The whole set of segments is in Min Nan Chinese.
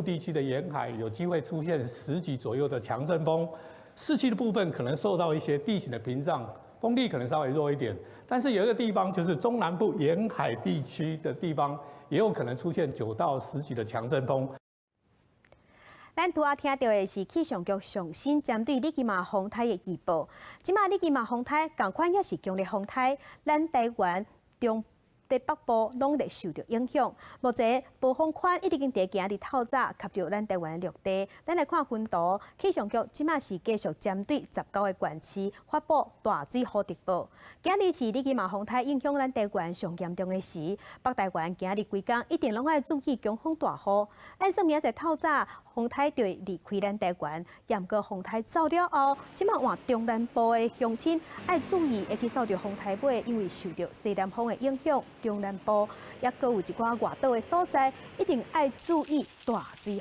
地區的沿海有機會出現10級左右的強陣風，市區的部分可能受到一些地形的屏障，風力可能稍微弱一點。但是有一個地方，就是中南部沿海地區的地方，也有可能出現9到10級的強陣風。咱拄仔聽著的是氣象局上新針對利奇馬風颱的預報。這馬利奇馬風颱仝款也是強烈風颱，咱台灣中的北部攏會受著影響。目前暴風圈已經佇今日透早及著咱台灣陸地。咱來看分圖，氣象局這馬是繼續針對19個縣市發布大水雨特報。今日是利奇馬風颱影響咱台灣上嚴重的時，北台灣今日規工一定攏愛注意強風大雨。按算明仔載透早風颱就會離開咱台灣，毋過風颱走了後，這馬換中南部的鄉親愛注意會去掃著風颱尾，因為受著西南風的影響，中南部也閣有一寡外島的所在，一定愛注意大水雨。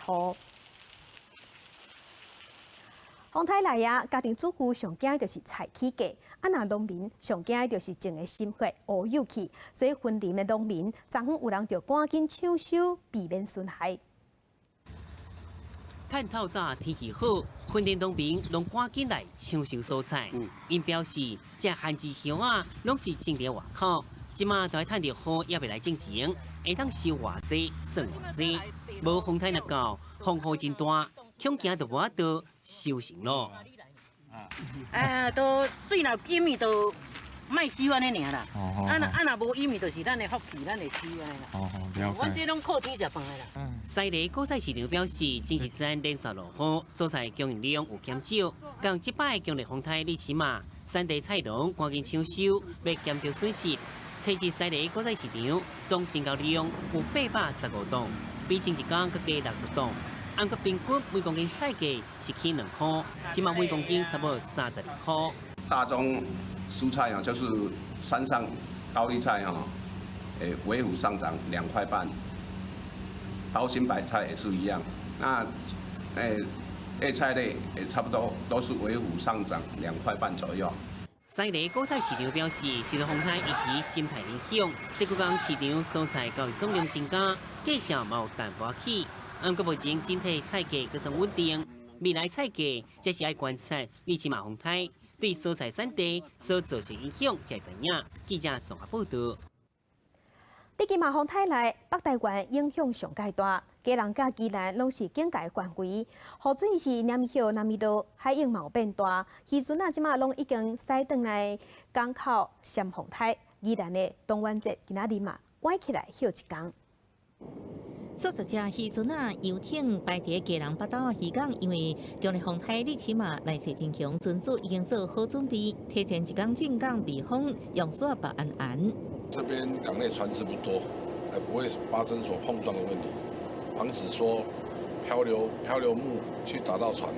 風颱來啊，家庭主婦上驚就是菜起價，啊若農民上驚就是種的心血烏有去，所以雲林的農民，昨昏有人就趕緊搶收，避免損害。趁透早天氣好，雲林農民攏趕緊來搶收蔬菜。𪜶表示，這番薯葉仔攏是種佇外口，這馬都愛趁著雨猶未來進前，會當收偌濟算偌濟。無風颱若到，風雨真大，恐驚就無法度收成囉。啊，都水若淹去都莫收按呢爾啦。啊若啊若無淹去，就是咱的福氣，咱會收按呢啦。哦，了解。阮這攏靠天食飯的啦。西螺果菜市場表示，前一陣連續落雨，蔬菜供應量有減少。仝這擺強烈風颱利奇馬，產地菜農趕緊搶收，欲減少損失。初四西螺果菜市場總成交量有815檔，比前一工閣加60檔。按過平均每公斤菜價是起2塊，這馬每公斤差不多32塊。大宗蔬菜啊，就是山上高麗菜哈，微幅上漲2塊半，刀心白菜也是一樣。那葉菜類也差不多都是微幅上漲2塊半左右。西螺果菜市場表示，受到風颱以及心態影響，這幾工市場蔬菜交易總量增加，價錢嘛有淡薄起。毋過目前整體菜價閣算穩定，未來菜價則是愛觀察利奇馬風颱對蔬菜產地所造成影響，才會知影。記者綜合報道。利奇馬風颱來，北台灣影響上蓋大，基隆佮宜蘭攏是警戒範圍，雨水是連雨連落，海湧嘛有變大，漁船仔這馬攏已經駛轉來港口閃風颱。宜蘭的東元節今仔日嘛趕起來歇一工。數十隻漁船仔遊艇排佇基隆北斗漁港，因為強烈風颱利奇馬來勢真強，船主已經做好準備，提前一工進港避風，用索保安安。這邊港內船隻不多，不會發生所碰撞的問題，防止說漂流木去打到船。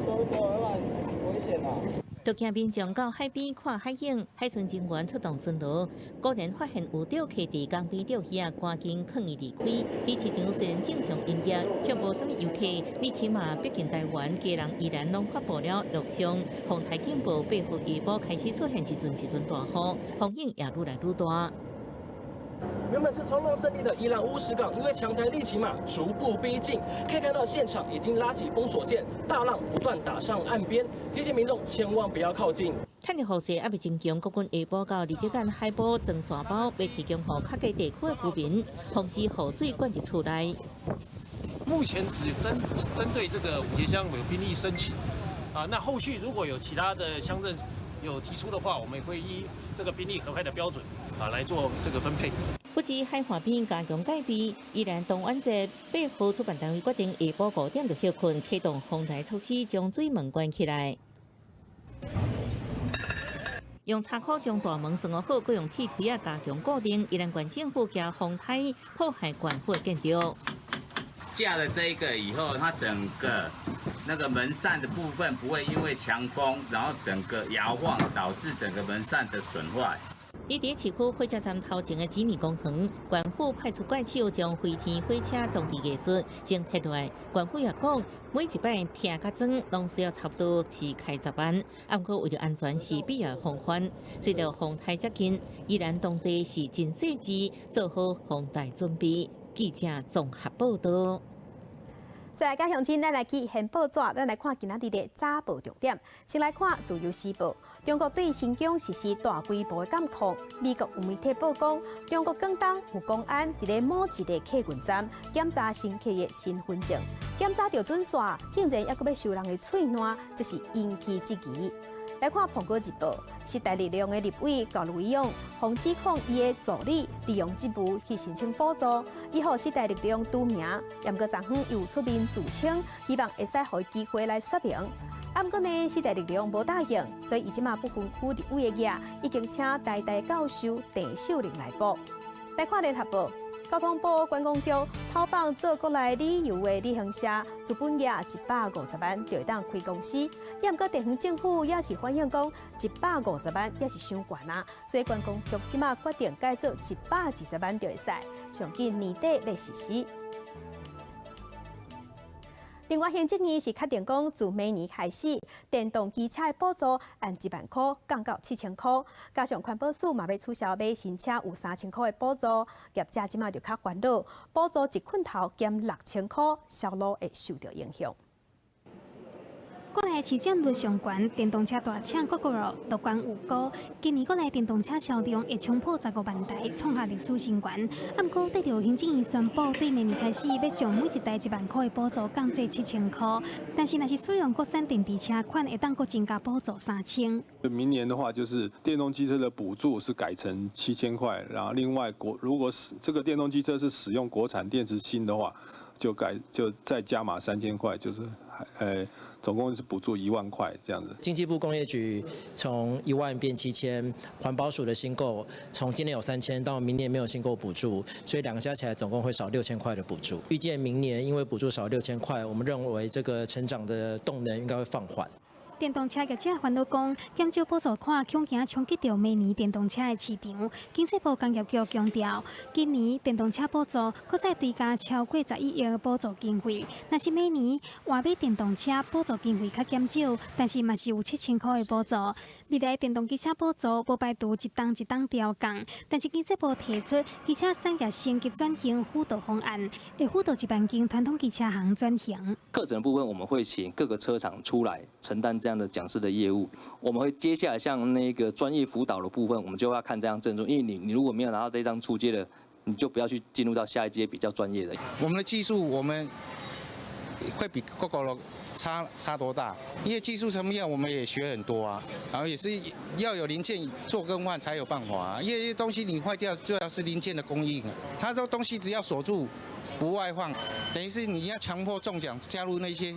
危險啊！都驚民眾到海邊看海湧，海巡人員出動巡邏，果然發現有釣客佇江邊釣魚仔，趕緊勸伊離開。魚市場雖然正常營業，卻無啥物遊客。利奇馬逼近台灣，基隆宜蘭攏發布了陸上風颱警報，8號下晡開始出現一陣一陣大雨，風湧也愈來愈大。原本是衝浪勝地的宜蘭烏石港，因為強颱利奇馬逐步逼近，可以看到現場已經拉起封鎖線，大浪不斷打上岸邊，提醒民眾千萬不要靠近。趁著雨勢猶未真強，國軍下晡到二指間海埔裝沙包，欲提供予較低地區的居民，防止雨水灌入厝內。目前只針對這個五結鄉有兵力申請，啊，那後續如果有其他的鄉鎮有提出的話，我們也會依這個兵力核派的標準啊來做這個分配。不止海岸邊加強戒備，宜蘭東元節8號主辦單位決定下晡5點就歇睏，啟動防台措施，將水門關起來。用插箍將大門鎖好，閣用鐵錘仔加強固定。宜蘭縣政府驚風颱破壞縣府的建築。架了這一個以後，它整個那個門扇的部分不會因為強風，然後整個搖晃導致整個門扇的損壞。伊佇市區火車站頭前的紫美公園，縣府派出怪手將飛天火車裝置藝術先撤落來。縣府也講，每一擺拆佮裝，攏需要差不多是開10萬。毋過為著安全是必要防範。隨著風颱接近，宜蘭當地是真細緻做好防台準備。記者綜合報道。再來，佮鄉親，咱來去現報紙，咱來看今仔日的早報重點。先來看《自由時報》，中國對新疆實施大規模的監控。美國有媒體報講，中國廣東有公安佇咧某一个客運站檢查乘客的身份證，檢查著準煞，竟然猶閣欲收人的喙瀾，這是引起質疑。來看《蘋果日報》，時代力量的立委高宇勇，予指控伊的助理利用職務去申請補助，伊予時代力量除名。毋過昨昏又出面自清，希望會使予伊機會來說明。啊，毋過呢，時代力量無答應，所以伊這馬不分區立委的額，已經請台大教授鄭秀玲來補。來看《聯合報》。交通部觀光局透放做國內旅遊的旅行社，資本額150萬就會當開公司。毋過地方政府也是反映講，150萬也是傷懸啊，所以觀光局這馬決定改做120萬就會使，上緊年底欲實施。另外，行政院是確定講，自明年開始，電動機車的補助按1萬箍降到7000箍，加上環保署嘛欲取消買新車有3000箍的補助，業者這馬就較煩惱，補助一棍頭減6000箍，銷路會受著影響。國內市佔率上懸，電動車大廠 Gogoro 樂觀預估，今年國內電動車銷量會衝破15萬台，創下歷史新高。啊，毋過得著行政院宣布，對明年開始欲將每一台1萬箍的補助降做7000箍，但是若是使用國產電池車款，會當閣增加補助3000。明年的話，就是電動機車的補助是改成7000塊，然後另外國如果是這個電動機車是使用國產電池芯的話，就改就再加碼3000塊，就是總共是補助1萬塊這樣子。經濟部工業局從1萬變7000，環保署的新購從今年有3000到明年沒有新購補助，所以兩個加起來總共會少6000塊的補助。預計明年因為補助少6000塊，我們認為這個成長的動能應該會放緩。電動車業者煩惱講，減少補助款，恐驚衝擊著明年電動車的市場。經濟部工業局強調，今年電動車補助閣再追加超過11億補助經費。若是明年換買電動車補助經費較減少，但是嘛是有7000箍的補助。未來電動機車補助無排除一檔一檔調降，但是經濟部提出機車產業升級轉型輔導方案，會輔導1萬間傳統機車行轉型。課程部分我們會請各個車廠出來承擔這樣的講師的業務，我們會接下來像那個專業輔導的部分，我們就要看這張證書，因為你如果沒有拿到這張初階的，你就不要去進入到下一階比較專業的。我們的技術我們會比 Gogoro 差多大？因為技術層面我們也學很多啊，然後也是要有零件做更換才有辦法啊，因為東西你壞掉，主要是零件的供應，它這東西只要鎖住不外放，等於是你要強迫中獎加入那些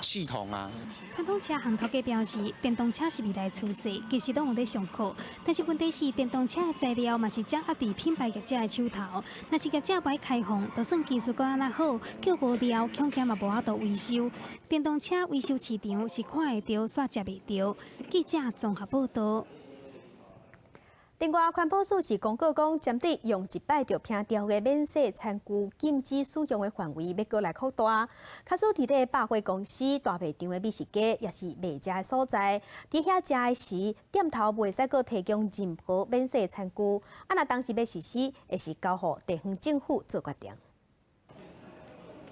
系統啊。傳統車行頭家表示，電動車是未來趨勢，其實攏有咧上課，但是問題是電動車的材料嘛是掌握佇品牌業者的手頭，若是業者無愛開放，就算技術閣按怎好，叫無料，恐驚嘛無法度維修。電動車維修市場是看會著，煞食袂著。記者綜合報導。另外，環保署是公告講，針對用一擺就摒掉的免洗餐具禁止使用的範圍，欲閣來擴大。假使佇咧百貨公司、大賣場的美食街，抑是賣食的所在，佇遐食的時，店頭袂使閣提供任何免洗餐具。啊，若當時欲實施，會是交予地方政府做決定。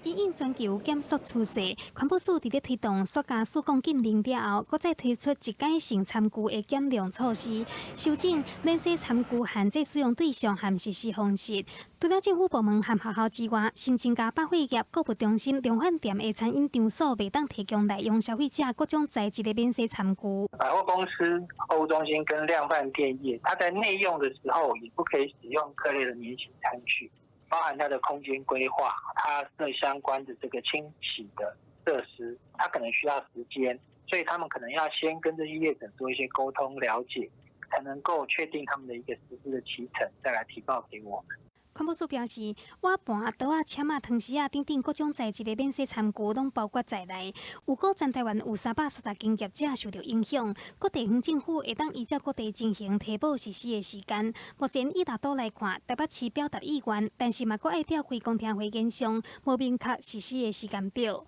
因應全球減塑趨勢，環保署佇咧推動塑膠四降禁令了後，閣再推出一改性餐具的減量措施，修正免洗餐具限制使用對象和實施方式。除了政府部門和學校之外，新增加百貨業、購物中心、量販店的餐飲場所，袂當提供內用消費者各種材質的免洗餐具。百貨公司、購物中心跟量販店業，它在內用的時候，也不可以使用各類的免洗餐具。包含它的空間規劃，它的相關的這個清洗的設施，它可能需要時間，所以他們可能要先跟這些業者做一些溝通了解，才能夠確定他們的一個實施的期程，再來提報給我們。環保署表示，碗盤、刀仔、籤仔、湯匙仔等等各種材質的免洗餐具攏包括在內。預估全台灣有330間業者受著影響，各地方政府會當依照各地情形提報實施的時間。目前以大都來看，台北市表達意願，但是嘛閣愛召開公聽會研商，無明確實施的時間表。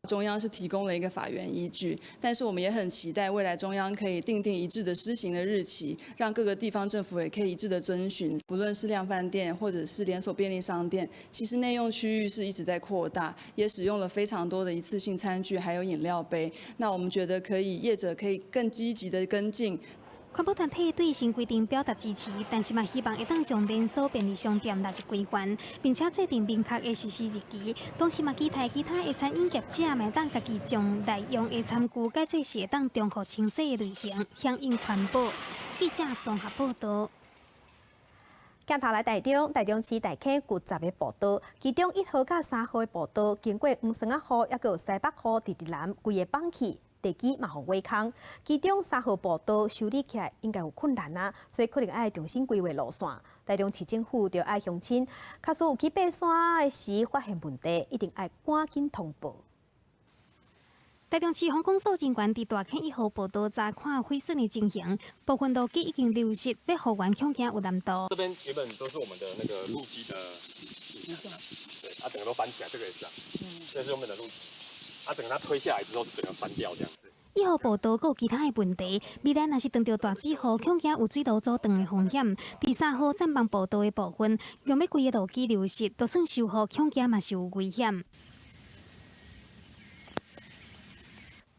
中央是提供了一個法源依據，但是我們也很期待未來中央可以訂定一致的施行的日期，讓各個地方政府也可以一致的遵循。不論是量販店或者是連鎖便利商店，其實內用區域是一直在擴大，也使用了非常多的一次性餐具，還有飲料杯。那我們覺得可以業者可以更積極的跟進。環保團體對新規定表達支持，但是嘛希望會當將連鎖便利商店納入規範，並且制定明確的實施日期。同時嘛期待其他的餐飲業者嘛會當家己將內用的餐具改做是會當重複清洗的類型，響應環保。記者綜合報導。鏡頭來台中，台中市大溪有10個步道，其中1號佮3號的步道經過黃山仔雨，抑閣有西北雨，直直南規个崩去。地基嘛予挖空，其中3號步道修理起來應該有困難啊，所以可能愛重新規劃路線。台中市政府就愛鄉親，假使有去爬山的時發現問題，一定愛趕緊通報。台中市防管所人員佇大坑1號步道查看毀損的情形，部分路基已經流失，欲復原恐驚有難度。這邊原本都是我們的那個路基的，對，它整個都翻起來，這個也是啊，這是我們的路基。啊，整個它推下來之後，就整個翻掉這樣子。1號步道閣有其他的問題，未來若是遇著大水雨，恐驚有水路阻斷的風險。第3號棧望步道的部分，用欲規个路基流失，就算修復，恐驚嘛是有危險。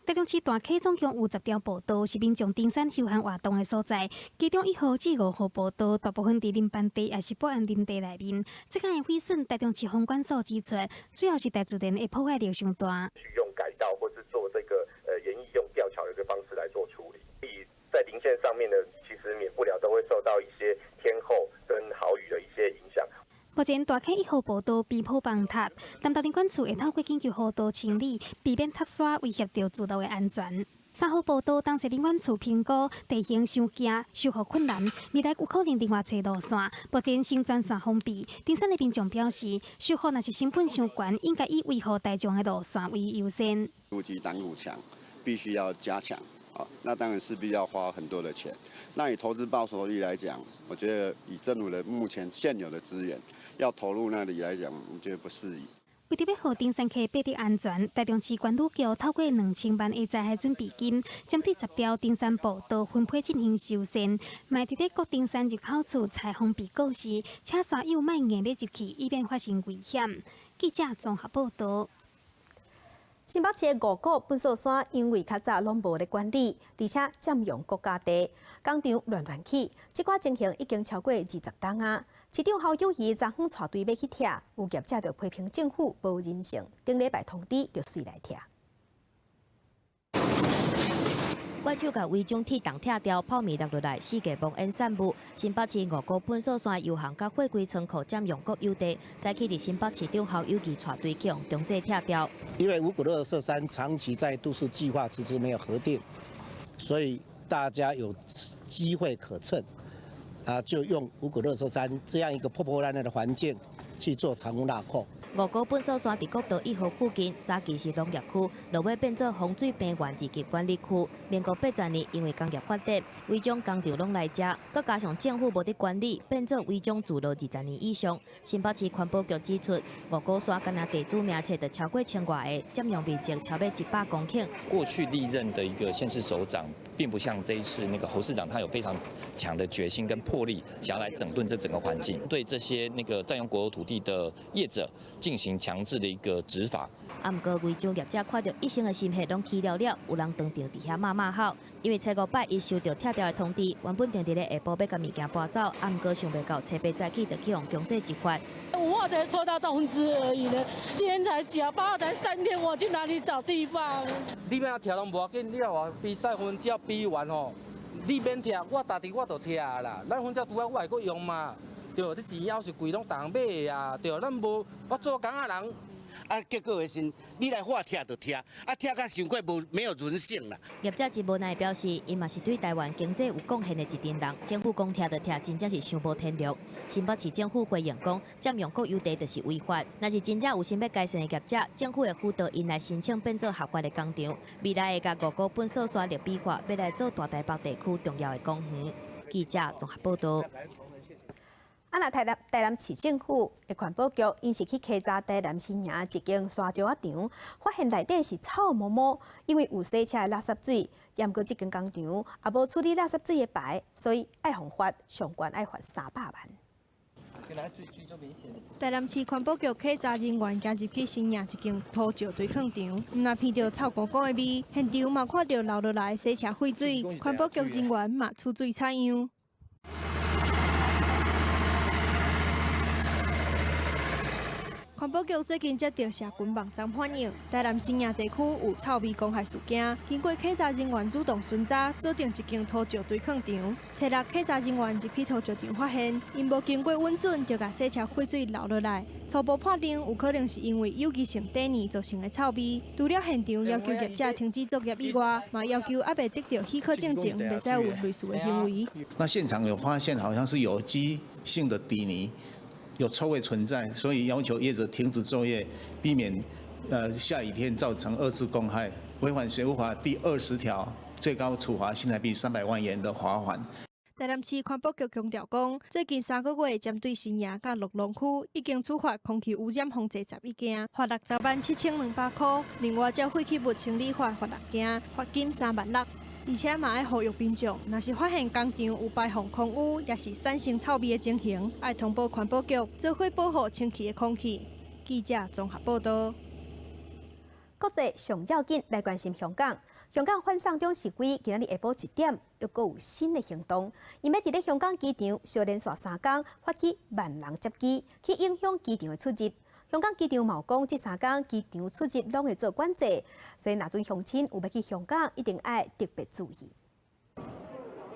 台中市大溪總共有10條步道，是民眾登山休閒活動的所在。其中1號至5號步道，大部分佇林班地，抑是保安林地內面。這款的毀損，台中市防管所指出，主要是大自然的破壞力傷大。用改道或是做這個園藝用吊橋的一個方式來做處理。以在林線上面呢，其實免不了都會受到一些天候跟豪雨的一些影響。目前大溪1號步道邊坡崩塌，南投林管處會透過緊急河道清理，避免塌沙威脅著住路的安全。3號步道當時林管處評估地形傷驚，修復困難，未來有可能另外揣路線。目前先全線封閉。登山的民眾表示，修復若是成本傷懸，應該以維護大眾的路線為優先。路基擋土牆必須要加強，那當然勢必要花很多的錢。那以投資報酬率來講，我覺得以政府的目前現有的資源，要投入那裡來講，我覺得不適宜。為著欲予登山客爬得安全，台中市管理局透過2000萬的災害準備金，針對10條登山步道分批進行修繕，嘛佇咧各登山入口處採封閉告示，請山友莫硬欲入去，以免發生危險。記者綜合報導。新北市的五股糞埽山因為較早攏無咧管理，而且佔用國家地，工廠亂亂起，這寡情形已經超過20冬啊！市長侯友宜昨昏帶隊欲去拆，有業者就批評政府無人性，頂禮拜通知就隨來拆。怪手共違章鐵檔拆掉，泡麵落落來，四界冒煙散霧。新北市五股糞埽山遊行佮貨櫃倉庫佔用國有地，早起佇新北市長侯友宜帶隊去予強制拆掉。因為五股垃圾山長期在都市計劃遲遲沒有核定，所以大家有機會可乘，就用五股垃圾山這樣一個破破爛爛的環境去做藏污納垢。五股糞埽山佇國道1號附近，早期是農業區，落尾變做洪水平原二級管理區。民國80年，因為工業發展，違章工廠攏來遮，閣加上政府無佇管理，變做違章聚落20年以上。新北市環保局指出，五股山干焦地主名冊就超過1000外个，佔用面積超過100公頃。過去歷任的一個縣市首長，並不像這一次那個侯市長，他有非常強的決心跟魄力，想要來整頓這整個環境，對這些那個佔用國有土地的業者進行強制的一個執法。啊，毋過違章業者看著一生的心血攏起了了，有人當場佇遐罵罵吼。因為初五拜一收著拆掉的通知，原本定佇咧下晡欲共物件搬走，啊，毋過想袂到初八早起就去予強制執法。5號才收到通知而已呢，今天才幾號？8號才3天，我去哪裡找地方？你欲按怎拆攏無要緊，你若話比賽分只要比完吼，你免拆，我家己我就拆啦。咱反正拄仔我會閣用嘛，對，這錢猶是貴攏逐項買的啊，對，咱無我做工仔人。啊，結果的時，你來話拆就拆，啊拆甲傷過無沒有人性啦。業者真無奈表示，𪜶嘛是對台灣經濟有貢獻的一陣人，政府講拆就拆，真正是傷無天良。新北市政府回應講，佔用國有地就是違法。若是真正有心欲改善的業者，政府會輔導𪜶來申請變做合法的工廠，未來會共五股糞埽山立比法，欲來做大台北地區重要的公園。記者綜合報導。啊，若台南台南市政府的環保局，𪜶是去稽查台南新營一間沙石仔場，發現內底是臭毛毛，因為有洗車的垃圾水，毋過這間工廠也無處理垃圾水的排，所以愛予罰，上懸愛罰300萬。台南市環保局稽查人員行入去新營一間土石堆囥場，毋但聞著臭糊糊的味，現場嘛看著流落來洗車廢水，環保局人員嘛出水採樣。環保局最近接著社群網站反映，台南新營地區有臭味公害事件。經過稽查人員主動巡查，鎖定一間土石堆囥場。初六稽查人員入去土石場，發現𪜶無經過允准就共洗車廢水流落來，初步判定有可能是因為有機性底泥造成的臭味。除了現場要求業者停止作業以外，嘛要求猶未得著許可證前，袂使有類似的行為。那現場有發現，好像是有機性的底泥。有臭味存在，所以要求業者停止作業，避免下雨天造成二次公害。違反水污法第20條，最高處罰新台幣300萬元的罰款。台南市環保局強調講，最近3個月針對新營佮蘆龍區已經處罰空氣污染防治11件，罰607,200箍。另外，照廢棄物清理法罰6件，罰金3萬6。而且嘛愛呼籲民眾，若是發現工廠有排放空污，抑是產生臭味的情形，愛通報環保局，做伙保護清氣的空氣。記者綜合報導。國際上要緊來關心香港，香港反送中示威今仔日下晡1點，又閣有新的行動，𪜶欲佇咧香港機場相連續三工發起萬人接機，去影響機場的出入。香港機場嘛有講，這三工機場出入攏會做管制，所以若陣鄉親有欲去香港，一定愛特別注意。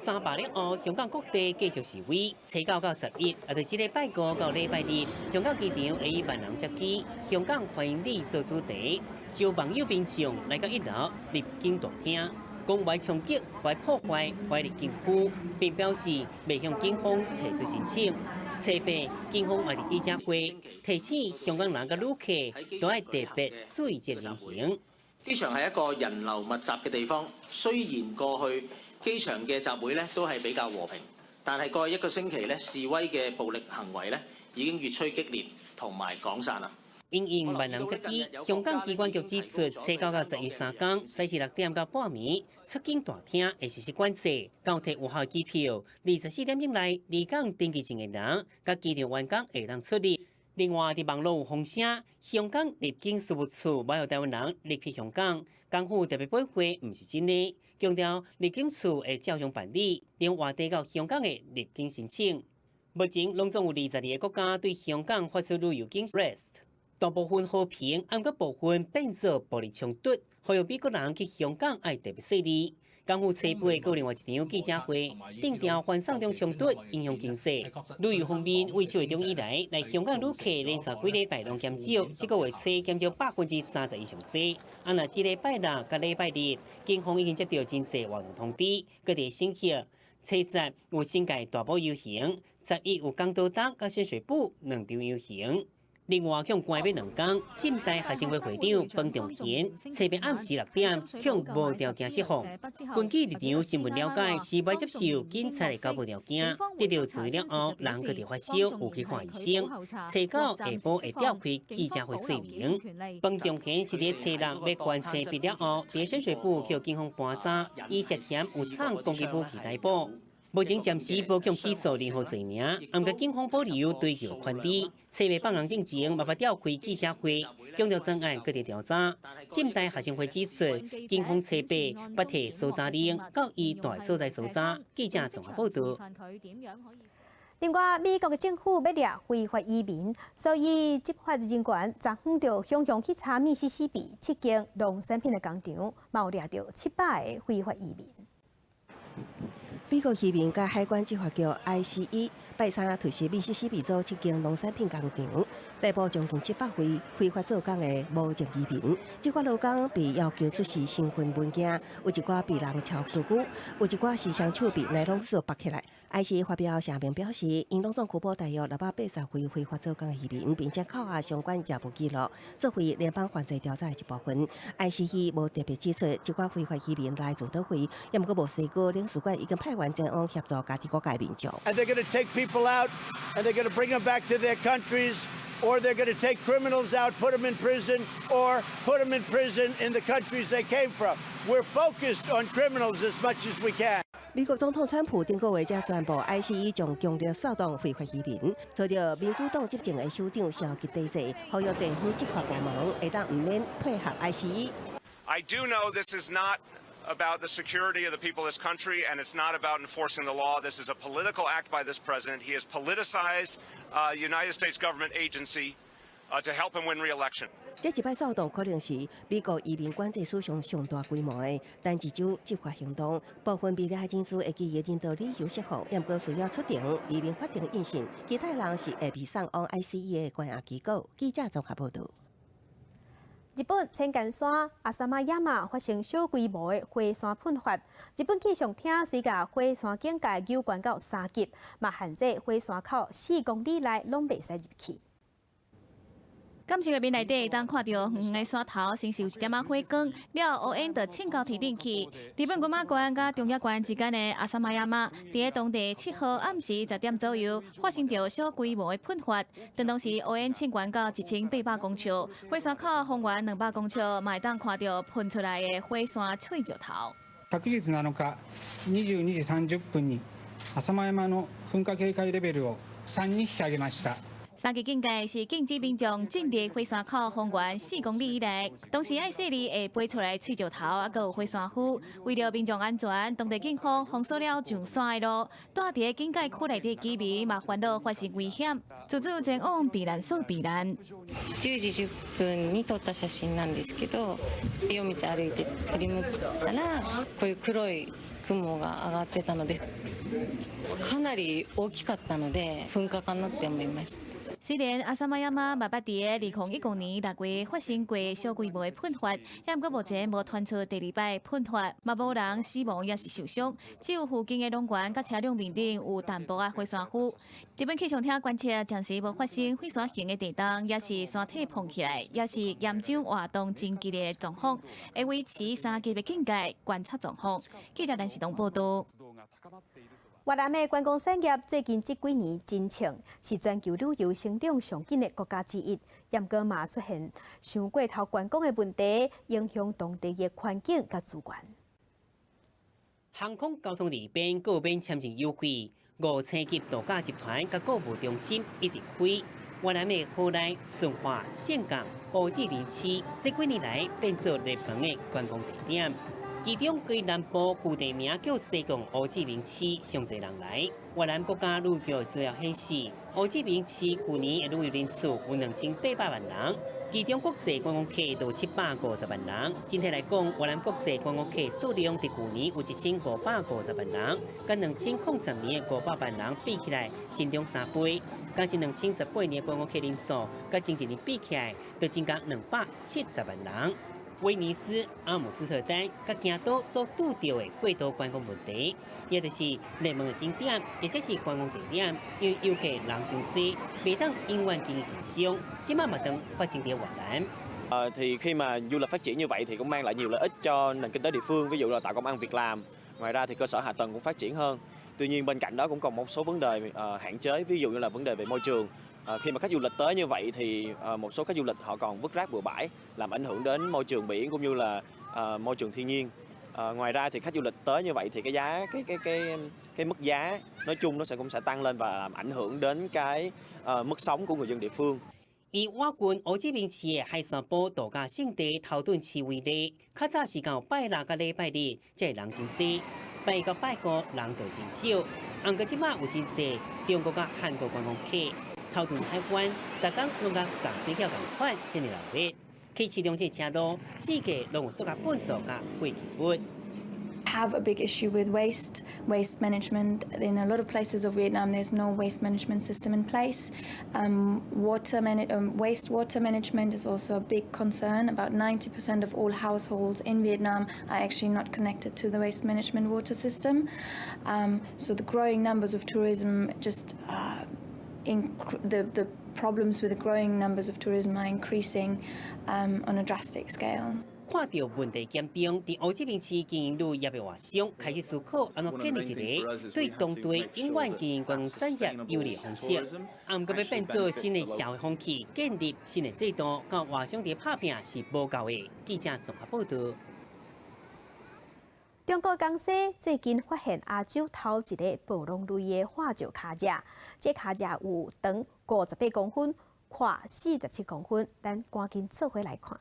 300日後，香港各地繼續示威，初九到11，也就這禮拜五到禮拜日，香港機場會以萬人接機，香港歡迎你做主題，招網友民眾來到一樓入境大廳，講袂衝擊、袂破壞、袂入禁區，並表示袂向警方提出申請。初八，警方嘛佇記者會提醒香港人佮旅客都愛特別注意這個情形。機場係一個人流密集嘅地方，雖然過去機場嘅集會咧都係比較和平，但係過去一個星期咧示威嘅暴力行為咧已經越趨激烈同埋廣散啦。因應萬人接機，香港機管局指出，初九到11三工，早時6點到半暝，出境大廳會實施管制，交提有效機票，24點以內離港登機證的人，佮機場員工會當出入。另外，佇網路有風聲，香港入境事務處欲予台灣人入去香港，港府特別回覆毋是真的，強調入境處會照常辦理，另外遞到香港的入境申請。目前，攏總有22個國家對香港發出旅遊警 rest。大部分和平，毋過部分變做暴力衝突，呼籲美國人去香港愛特別細膩。港府初八閣另外一場記者會，定調反送中衝突影響經濟。旅遊方面，為7月中以來，來香港旅客連續幾禮拜攏減少，這個月初減少31%上濟。啊，若這禮拜六佮禮拜日，警方已經接著真濟活動通知，各地省市初十有新界大埔遊行，11有港島東佮深水埗兩場遊行。另外，向關閉兩工，浸大學生會會長彭仲賢，初八暗時6點向無條件釋放。根據立場新聞了解，是袂接受警察的交保條件，得著治療後，人閣佇發燒，有去看醫生。初九下晡會召開記者會說明。彭仲賢是佇初六欲關車畢了後，佇深水埗予警方盤查，伊涉嫌有藏攻擊武器逮捕。目前暫時無向起訴任何罪名，毋過警方保留追究權利。初八放人進前，嘛捌召開記者會，強調整案閣佇調查。浸大學生會指出，警方初八捌提搜查令到伊蹛的所在搜查。記者綜合報導。另外，美國的政府欲掠非法移民，所以執法人員昨昏就雄雄去查密西西比七間農產品的工廠，嘛有掠著700個非法移民。美國移民佮海關執法局 ICE 拜三突襲密西西比州七間農產品工廠，逮捕將近700位非法做工的無證移民。這寡勞工被要求出示身份文件，有一寡被人撨身軀，有一寡是雙手被尼龍索縛起來。ICE 發表聲明表示，𪜶攏總拘捕大約680位非法做工的移民，並且扣押相關業務記錄，作為聯邦犯罪調查的一部分。ICE 無特別指出這寡非法移民來自佗位，也毋過墨西哥領事館已經派員前往協助加佇國家民眾。 And they're going to take people out, and they're going to bring them back to their countries, or they're going to take criminals out, put them in prison, or put them in prison in the countries they came from. We're focused on criminals as much as we can. 美國總統川普頂個月才宣布，ICE 將強力掃蕩非法移民，遭著民主黨執政的首長消極抵制，呼籲地方執法部門會當毋免配合 ICE。 I do know this is not about the security of the people of this country, and it's not about enforcing the law. This is a political act by this president. He has politicized a United States government agency to help him win re-election. 這一擺掃蕩可能是美國移民管制史上上大規模的單一州執法行動。部分被掠人士會基於人道理由釋放，毋過需要出庭移民法庭應訊。其他人是會被送往 ICE 的關押機構。記者綜合報導。日本淺間山阿薩瑪山發生小規模的火山噴發。日本氣象廳雖共火山警戒升懸到3級，嘛限制火山口4公里內攏袂使入去。監視畫面內底會當看著遠遠的山頭，先是有一點仔火光，了後烏煙就衝到天頂去。日本群馬縣佮長野縣之間的阿薩瑪山，佇咧當地7號暗時10點左右，發生著小規模的噴發。當時烏煙衝懸到1800公尺，火山口方圓200公尺，嘛會當看著噴出來的火山碎石頭。昨日7日22時30分に浅間山の噴火警戒レベルを3に引き上げました。三級警戒是禁止民眾進入火山口方圓4公里以內。當時愛細膩會飛出來碎石頭，猶閣有火山灰。為著民眾安全，當地警方封鎖了上山的路。住佇警戒區內的居民嘛煩惱發生危險，自主前往避難所避難。 10時10分に撮った写真なんですけど、夜道歩いて振り向いたら、こういう黒い雲が上がってたので、かなり大きかったので噴火かなって思いました。雖然阿薩瑪山嘛捌佇2010年6月發生過小規模的噴發，毋過目前無傳出第二擺噴發，嘛無人死亡抑是受傷，只有附近的農園佮車輛面頂有淡薄仔火山灰。日本氣象廳觀測，暫時無發生火山型的地動，抑是山體膨起來，抑是岩漿活動真激烈的狀況，會維持3級的警戒觀察狀況。記者陳時東報導。越南的觀光產業最近這幾年真衝，是全球旅遊成長上緊的國家之一。毋過嘛出現傷過頭觀光的問題，影響當地的環境佮資源。航空交通利便，閣有免簽證優惠，5星級度假集團佮購物中心一直開。越南的河內、順化、岘港、胡志明市，這幾年來變做熱門的觀光地點。其中，佮南部舊地名叫西貢胡志明市，上濟人來。越南國家旅局資料顯示，胡志明市舊年的旅遊人次有2800萬人，其中國際觀光客就750萬人。整體來講，越南國際觀光客數量佇舊年有1550萬人，佮2010年的500萬人比起來，成長3倍。佮是2018年觀光客人數，佮前一年比起來，就增加270萬人。威尼斯、阿姆斯特丹、佮京都所拄著的過度觀光問題，也就是熱門的景點，或者是觀光地點，因為遊客人傷濟，袂當永遠經營現象，這馬嘛當發生佇越南。 Thì khi mà du lịch phát triển như vậy thì cũng mang lại nhiều lợi ích cho nền kinh tế địa phương, ví dụ là tạo công ăn việc làm. Ngoài ra thì cơ sở hạ tầng cũng phát triển hơn. Tuy nhiên bên cạnh đó cũng còn một số vấn đề hạn chế, ví dụ như là vấn đề về môi trường. Khi mà khách du lịch tới như vậy thì một số khách du lịch họ còn vứt rác bừa bãi, làm ảnh hưởng đến môi trường biển cũng như là môi trường thiên nhiên. Ngoài ra thì khách du lịch tới như vậy thì cái giá cái cái cái cái mức giá nói chung nó sẽ cũng sẽ tăng lên và làm ảnh hưởng đến cái mức sống của người dân địa phương. 以我郡胡志明市的海山埔度假勝地頭頓市為例，較早時間拜六佮禮拜日，這人真濟，拜一佮拜五人就真少。毋過這馬有真濟中國佮韓國觀光客，頭頓海灣，逐工攏佮送水餃仝款，遮爾鬧熱。去市中心車路，四界攏有塑膠糞掃佮廢棄物。海 have a big issue with waste, waste management. In a lot of places of Vietnam, there's no waste management system in place. Wastewater management is also a big concern. About 90% of all households in Vietnam are actually not connected to the waste management water system. So the growing numbers of tourism just the problems with the growing numbers of tourism are increasing on a drastic scale. 看著問題嚴重，佇胡志明市經營旅業的外商開始思考，按怎建立一個對當地永遠經營觀光產業有利方式。啊，毋過欲變做新的社會風氣，建立新的制度，佮外商佇拍拚是無夠的。記者綜合報導。中國江西最近發現亞洲頭一个暴龍類的化石跤跡，這跤跡有長58公分，寬47公分。咱趕緊做伙來看。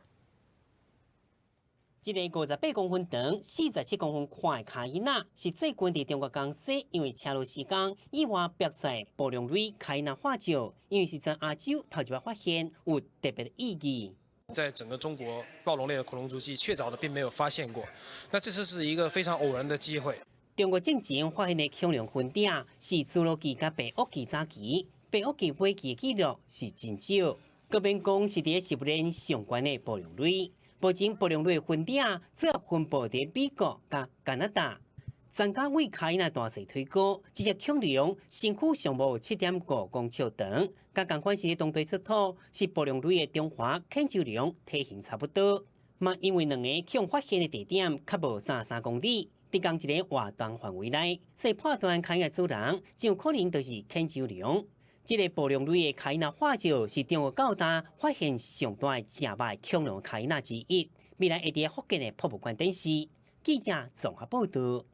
這个58公分長、47公分寬的跤印仔，是最近佇中國江西因為車路施工意外爆出來暴龍類跤印仔化石，因為是全亞洲頭一擺發現，有特別的意義。在整個中國暴龍類的恐龍足跡確鑿的並沒有發現過，那這次是一個非常偶然的機會。中國進前發現的恐龍雲頂是侏羅紀佮白堊紀早期，白堊紀尾期的記錄是真少，閣免講是佇食物鏈上懸的暴龍類。目前暴龍類雲頂主要分布佇美國佮加拿大。專家為跤印仔大細推估，這隻恐龍身軀上無7.5公尺長，佮仝款時當地出土，是暴龍類的中華肯洲龍體型差不多。嘛，因為兩个恐發現的地點較無33公里，佇仝一个活動範圍內，所以判斷跤印的主人真有可能就是肯洲龍。這个暴龍類的跤印仔化石是中國到今發現上大的食肉恐龍跤印仔之一，未來會佇福建的博物館展示。記者綜合報導。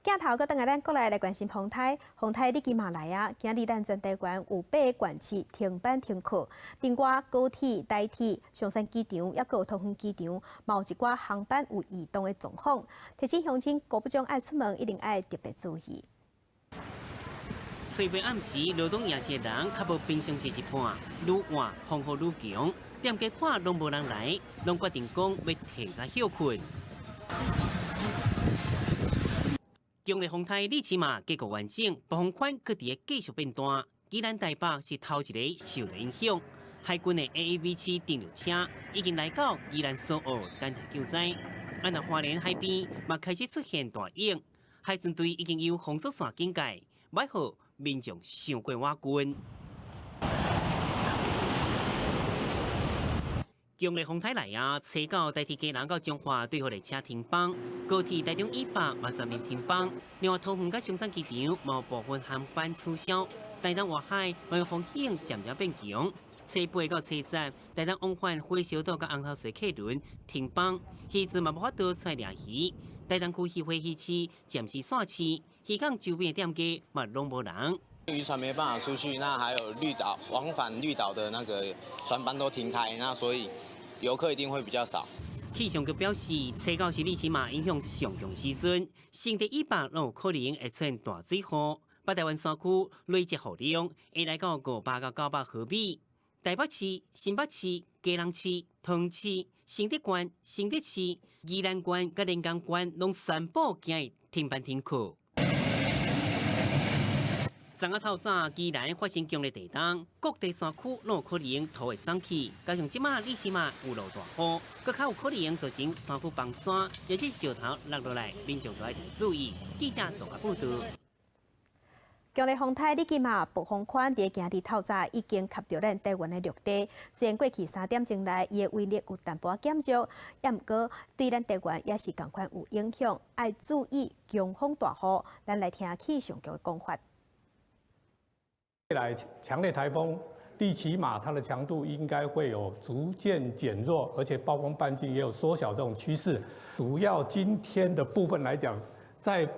鏡頭閣轉來咱國內來關心風颱，風颱你今嘛來啊！今日咱全台灣有八个縣市停班停課，另外高鐵、台鐵、松山機場抑閣有桃園機場，嘛有一寡航班有移動的狀況。提醒鄉親，五不鐘愛出門，一定愛特別注意。吹八暗時，羅東夜市的人較無平常時一半，愈晚風雨愈強，店家看攏無人來，攏決定講欲提早歇睏。強烈風颱利奇馬結構完整，暴風圈閣佇咧繼續變大。宜蘭台北是頭一个受到影響，海軍的 AAV7 登陸車已經來到宜蘭蘇澳等待救災。啊，若花蓮海邊嘛開始出現大湧，海巡隊已經有封鎖線警戒，莫予民眾傷過晚近。強烈風颱來啊！初九台鐵基隆到彰化對號列車停班，高鐵台中以北嘛全面停班。另外，桃園佮松山機場嘛有部分航班取消。台東外海嘛有風險漸漸變強。初八到初十，台東往返火燒島佮紅頭水客輪停班，漁船嘛無法度出來掠魚。台東區漁會漁市暫時散市，漁港周邊的店家嘛攏無人。漁船沒辦法出去，那還有綠島往返綠島的那個船班都停開，那所以遊客一定會比較少。氣象局表示，初九是利奇馬影響上強時陣，新竹以北攏有可能會出現大水雨。北台灣山區累積雨量會來到500到900毫米。台北市、新北市、基隆市、桃園市、新竹縣、新竹市、宜蘭縣佮連江縣攏宣布今日停班停課。昨昏透早，宜蘭發生強烈地動，各地山區攏有可能土會鬆去，加上這馬利奇馬有落大雨，閣較有可能造成山區崩山，或者是石頭落落來，民眾都愛注意。記者綜合報導。強烈風颱利奇馬暴風圈佇今日透早已經吸著咱台灣的陸地，雖然過去3點鐘內伊的威力有淡薄仔減弱，也毋過對咱台灣也是仝款有影響，愛注意強風大雨。咱來聽氣象局的講法。未來強烈颱風利奇馬，它的強度應該會有逐漸減弱，而且暴風半徑也有縮小這種趨勢。主要今天的部分來講，在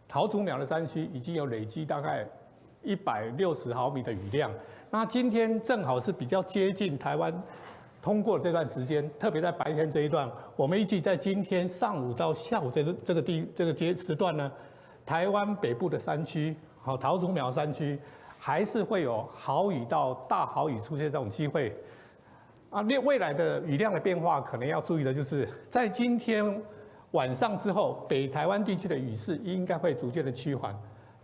桃竹苗的山區已經有累積大概160毫米的雨量。那今天正好是比較接近台灣通過這段時間，特別在白天這一段，我們預計在今天上午到下午這個階時段呢，台灣北部的山區，好桃竹苗山區，還是會有豪雨到大豪雨出現這種機會。啊，未來的雨量的變化可能要注意的就是，在今天晚上之后，北台湾地区的雨势应该会逐渐的趋缓，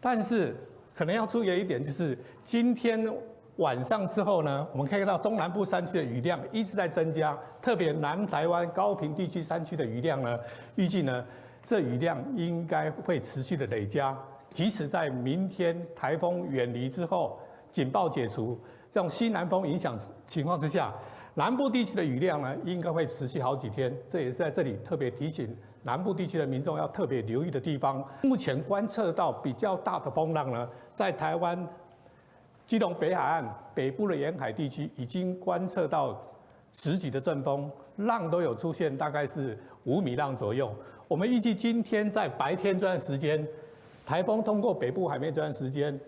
但是可能要注意的一点就是，今天晚上之后呢，我们可以看到中南部山区的雨量一直在增加，特别南台湾高屏地区山区的雨量呢，预计呢，这雨量应该会持续的累加，即使在明天台风远离之后，警报解除，这种西南风影响情况之下，南部地区的雨量呢，应该会持续好几天。这也是在这里特别提醒南部地区的民众要特别留意的地方。目前观测到比较大的风浪呢，在台湾基隆北海岸北部的沿海地区已经观测到10级的阵风，浪都有出现，大概是5米浪左右。我们预计今天在白天这段时间，台风通过北部海面这段时间，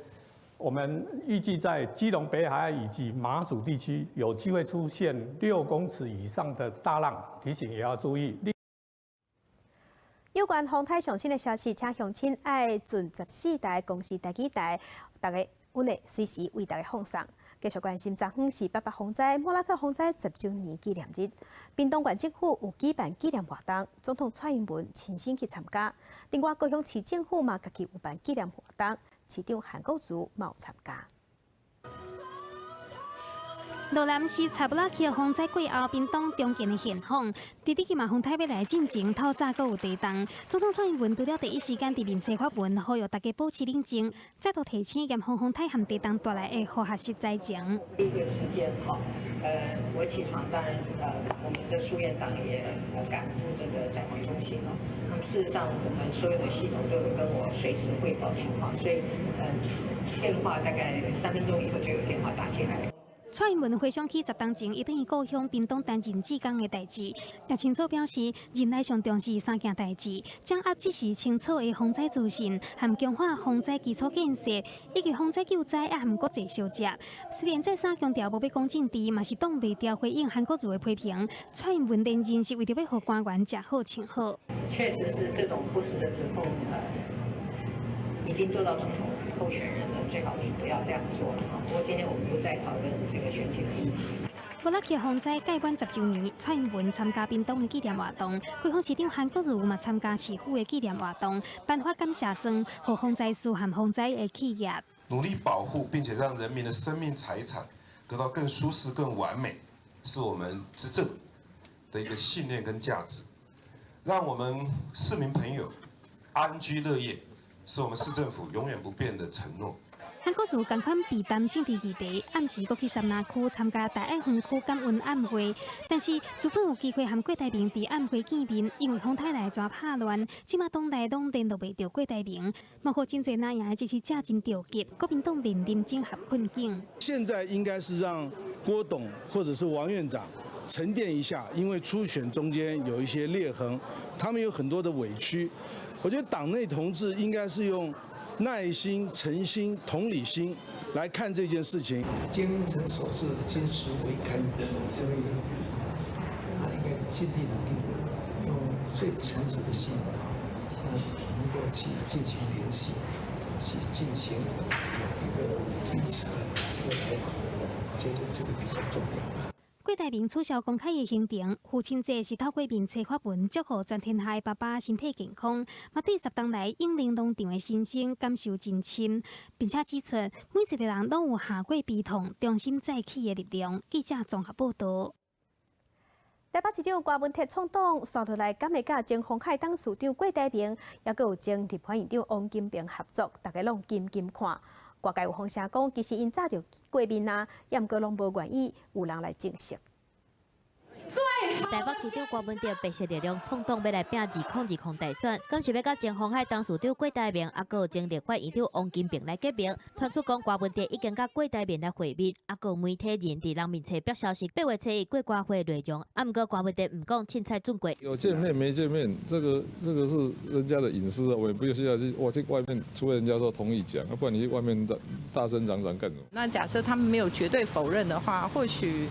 我们预计在基隆北海岸以及马祖地区有机会出现6公尺以上的大浪，提醒也要注意。有关风颱上新的消息，請鄉親愛準14台公視台語台，大家阮會隨時為大家放送。繼續關心，昨昏是八八風災、莫拉克風災10週年紀念日，屏東縣政府有舉辦紀念活動，總統蔡英文親身去參加。另外，高雄市政府嘛，家己有辦紀念活動。市長韓國瑜嘛有參加。羅南是查布拉克風災過後，屏東重建的現況。佇利奇馬風颱欲來進前，透早閣有地動。總統蔡英文除了第一時間佇面冊發文，呼籲大家保持冷靜，再度提醒嚴防風颱和地動帶來的化學式災情。第一個時間哈，我起床當然，我們的蘇院長也趕赴這個災防中心哦。那麼事實上，我們所有的系統都有跟我隨時匯報情況，所以，電話大概3分鐘以後就有電話打進來。蔡英文回想起10冬前，伊轉去故鄉屏東擔任志工的代誌，也清楚表示，人類上重視三件代誌：掌握及時清楚的風災資訊，和強化風災基礎建設，以及風災救災和國際相接。雖然再三強調無欲講政治，嘛是擋袂牢回應韓國瑜的批評。蔡英文連任是為著欲予官員食好穿好。確實是這種不實的指控，已經做到總統候選人了，最好是不要這樣做了哈。不過今天我們不再討論這個選舉的議題。莫拉克風災屆滿10週年，蔡英文參加屏東的紀念活動，高雄市長韓國瑜嘛參加市府的紀念活動，頒發感謝狀，予防災士和防災的企業。努力保護，並且讓人民的生命財產得到更舒適、更完美，是我們執政的一個信念跟價值。讓我們市民朋友安居樂業，是我們市政府永遠不變的承諾。韓國瑜仝款避談政治議題，暗時閣去杉林區參加大愛園區感恩晚會，但是原本有機會和郭台銘佇晚會見面，因為風颱來全拍亂，這馬黨內攏聯絡袂著郭台銘，嘛予真濟藍營的支持者真著急，國民黨面臨整合困境。現在應該是讓郭董或者是王院長沉澱一下，因為初選中間有一些裂痕，他們有很多的委屈。我覺得黨內同志應該是用耐心、誠心、同理心來看這件事情。精誠所至，金石為開，所以他應該盡力努力，用最誠實的心啊，能夠去進行聯繫，去進行一個推遲一個來往，我覺得這個比較重要。郭台銘取消公開的行程，父親節是透過面冊發文祝賀全天下的爸爸身體健康，嘛對10冬來引領農場的心聲感受真深，並且指出每一個人攏有跨過悲痛、重新再起的力量。記者綜合報導。台北市長柯文哲創黨，紲落來敢會佮前鴻海董事長郭台銘，抑閣有前立法院長王金平合作，大家攏緊緊看。外界有風聲講，其實𪜶早就見過面啊，也毋過攏無願意有人來證實。台北市長柯文哲白色力量創黨欲來拚2020大選，敢是欲佮前鴻海董事長郭台銘，抑閣有前立法院長王金平來結盟。傳出講柯文哲已經佮郭台銘來會面，抑閣有媒體人佇人面冊爆消息，8月初一過歌會內容，啊，毋過柯文哲毋講凊彩準過。有見面沒見面，這個是人家的隱私啊，我也不需要去，我去外面，除非人家說同意講，不然你去外面大大聲嚷嚷幹什麼？那假設他們沒有絕對否認的話，或許，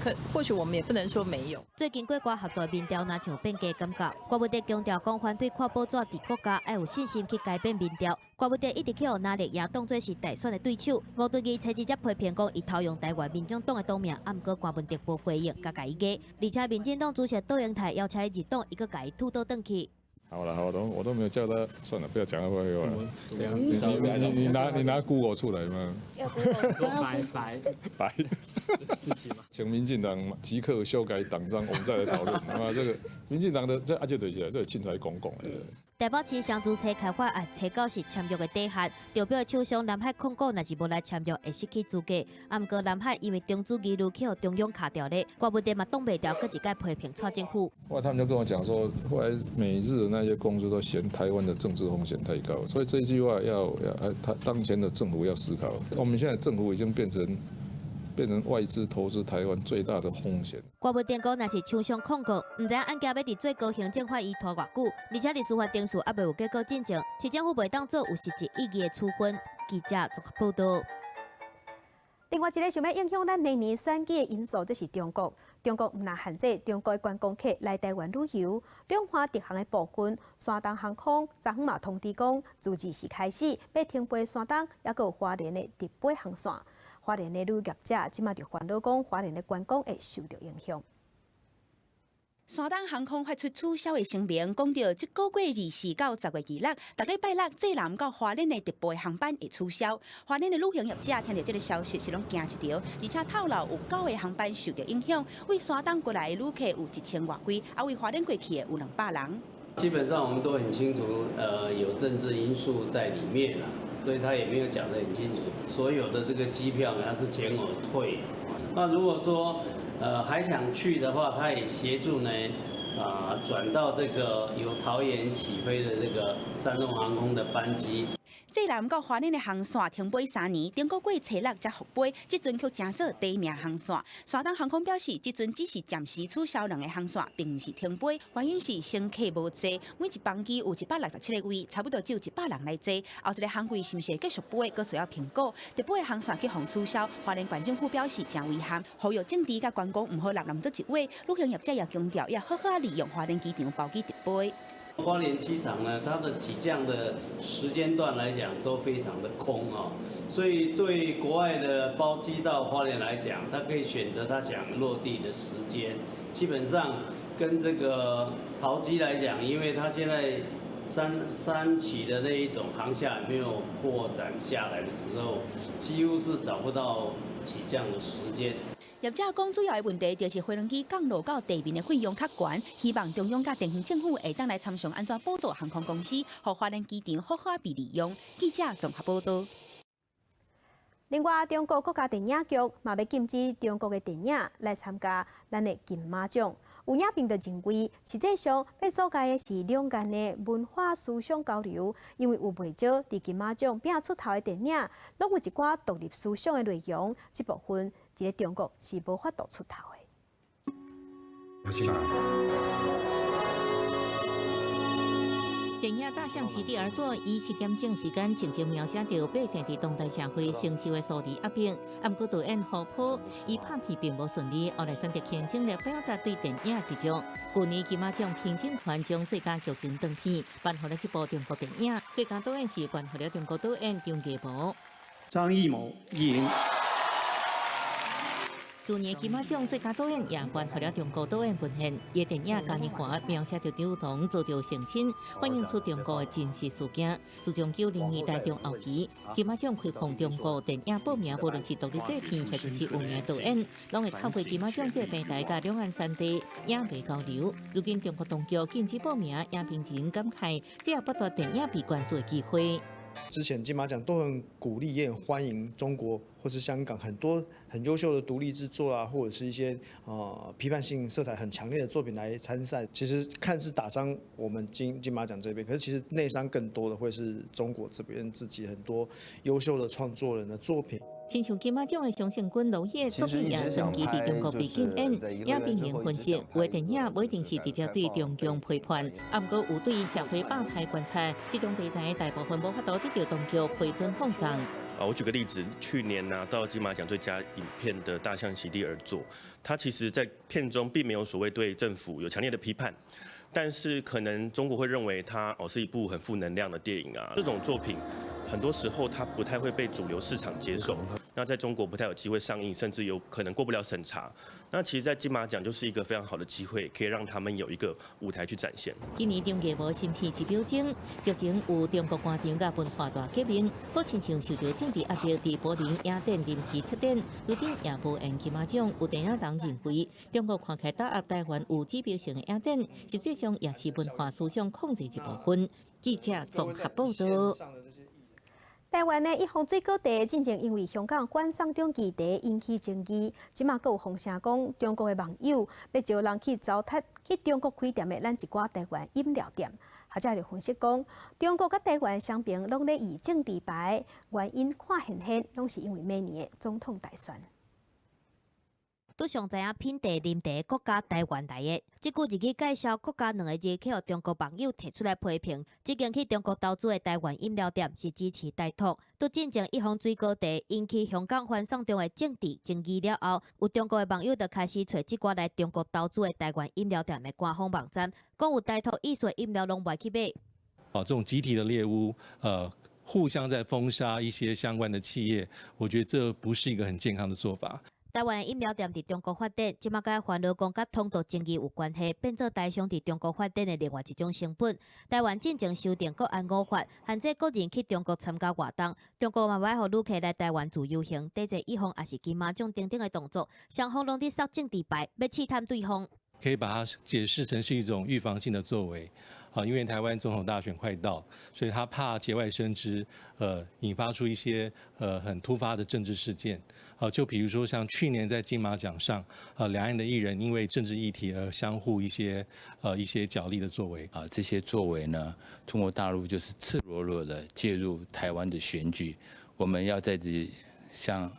可或許我們也不能說沒有。最近過寡合作民調，若像變假感覺。郭文哲強調講，反對看報紙佇國家愛有信心去改變民調。郭文哲一直去予拿力也當作是大選的對手。吳敦義初一才批評講，伊偷用台灣民眾黨的黨名，啊，毋過郭文哲無回應，共伊壓。而且民進黨主席杜英泰邀請入黨，伊閣共伊吐倒轉去。好了，好，我都沒有叫他，算了，不要講那廢話。你拿 Google 出來嗎？要 Google 白白白請民進黨即刻修改黨章，我們再來討論。啊，這個民進黨的這啊就對起來，對，凊彩講講的。台北市雙主冊開發案，冊九是簽約的底線，中標的廠商南海控股若是無來簽約，會失去資格。啊，毋過南海因為中資疑慮去予中央卡掉咧，郭文哲嘛擋袂牢，閣一擺批評蔡政府。後來他們就跟我講說，後來美日的那些公司都嫌台灣的政治風險太高，所以這一句話要，他當前的政府要思考。我們現在政府已經變成外資投資台灣最大的風險。郭文哲講，若是廠商控告，毋知影案件欲佇最高行政法院拖偌久，而且佇司法程序猶未有結果進前，市政府袂當做有實質意義的處分。記者綜合報道。另外一个想欲影響咱明年選舉的因素，這是中國。中國毋但限制中國的觀光客來台灣旅遊，兩岸直航的部分，山東航空昨昏嘛通知講，自二時開始欲停飛山東，抑閣有花蓮的直飛航線。花蓮的旅業者這馬就煩惱講，花蓮的觀光會受著影響。山東航空發出取消的聲明，講著這個月24到10月26，逐禮拜六濟南到花蓮的直飛航班會取消。花蓮的旅行業者聽著這个消息是攏驚一趒，而且透露有九个航班受著影響。對山東過來的旅客有1000外幾，啊對花蓮過去的有200人。基本上我們都很清楚，有政治因素在裡面啦，所以他也沒有講得很清楚。所有的這個機票呢，它是全額退。那如果說還想去的話，他也協助呢，轉到這個由桃園起飛的這個山東航空的班機。濟南到花蓮的航線停飛3年，頂個月初六才復飛，這陣卻成做第一名航線。山東航空表示，這陣只是暫時取消兩个航線，並毋是停飛。原因是乘客無濟，每一班機有167個位，差不多只有100人來坐。後一个航季是毋是會繼續飛，閣需要評估。直飛的航線去予取消，花蓮縣政府表示誠遺憾，呼籲政治佮觀光毋好擸攏做一伙。旅行業者也強調，要好好利用花蓮機場包機直飛。花蓮機場呢，它的起降的時間段來講都非常的空哦，所以對國外的包機到花蓮來講，他可以選擇他想落地的時間。基本上跟這個桃機來講，因為它現在三期的那一種航廈沒有擴展下來的時候，幾乎是找不到起降的時間。業者講，主要的問題就是飛輪機降落到地面的費用較懸，希望中央佮地方政府會當來參詳按怎補助航空公司，予花蓮機場好好被利用。記者綜合報道。另外，中國國家電影局嘛欲禁止中國的電影來參加咱的金馬獎。有影評就認為，實際上欲阻礙的是兩岸的文化思想交流，因為有袂少佇金馬獎拼出頭的電影，攏有一寡獨立思想的內容，這部分佇咧中國是無法度出頭的。電影《大象席地而坐》以7點鐘時間，靜靜描寫著百姓佇當代社會承受的數字壓迫。啊，毋過導演胡波伊拍片並無順利，後來選擇輕鬆來表達對電影的執著。舊年金馬獎評審團將最佳劇情長片頒予了這部中國電影，最佳導演是頒予了中國導演張藝謀。張藝謀贏。去年金馬獎最佳導演也頒予了中國導演文憲，伊的電影《嘉年華》描寫著兒童遭著性侵，反映出中國的真實事件。自從90年代中後期，金馬獎開放中國電影報名，無論是獨立製片或者是有名導演，攏會透過金馬獎這个平台，佮兩岸三地影迷交流。如今中國當局禁止報名，影評人感慨，這也剝奪電影被關注的機會。之前金馬獎都很鼓勵，也很歡迎中國或是香港很多很優秀的獨立製作啊，或者是一些批判性色彩很強烈的作品來參賽。其實看似打傷我們金馬獎這邊，可是其實內傷更多的會是中國這邊自己很多優秀的創作人的作品。親像金馬獎的常勝軍婁燁作品也長期佇中國被禁演，影評人分析，有的電影無一定是直接對中共批判，啊，毋過有對社會百態觀察，這種題材大部分無法度得著當局批准放送。啊，我舉個例子，去年拿到金馬獎最佳影片的《大象席地而坐》，它其實在片中並沒有所謂對政府有強烈的批判，但是可能中國會認為它哦是一部很負能量的電影啊。這種作品很多時候它不太會被主流市場接受，那在中國不太有機會上映，甚至有可能過不了審查。那其實，在金馬獎就是一個非常好的機會，可以讓他們有一個舞台去展現。今年中藝無新片一表徵，劇情有中國官場佮文化大革命，好親像受著政治壓力，佇柏林影展臨時撤展，如今也無緣金馬獎。有電影人認為，中國看起來打壓台灣有指標性的影展，實際上也是文化思想控制一部分。記者綜合報道。台灣的一風水果茶進前因為香港反送中議題引起爭議，這馬閣有風聲講中國的網友欲招人去糟蹋去中國開店的咱一寡台灣飲料店。學者就分析講，中國佮台灣雙邊攏咧以政治牌，原因看顯現，攏是因為明年的總統大選。都上知影品茶、啉茶國家台灣來的，這句日語介紹國家兩个字，去予中國網友提出來批評。這間去中國投資的台灣飲料店是支持台獨。拄進前一風水果茶引起香港反送中的政治爭議了後，有中國的網友就開始揣這寡來中國投資的台灣飲料店的官方網站，講有台獨意思的飲料攏袂去買。啊，這種集體的獵巫，互相在封殺一些相關的企業，我覺得這不是一個很健康的做法。台灣的飲料店佇中國發展，這馬佮煩惱講佮統獨爭議有關係，變做台商佇中國發展的另外一種成本。台灣進前修訂國安五法，限制個人去中國參加活動，中國嘛袂予旅客來台灣自由行。抵制一方也是金馬獎等等的動作，雙方攏佇撒政治牌，欲試探對方。可以把它解釋成是一種預防性的作為，啊，因為台灣總統大選快到，所以他怕節外生枝，引發出一些很突發的政治事件，啊，就比如說像去年在金馬獎上，兩岸的藝人因為政治議題而相互一些角力的作為。啊，這些作為呢，中國大陸就是赤裸裸的介入台灣的選舉，我們要在這裡向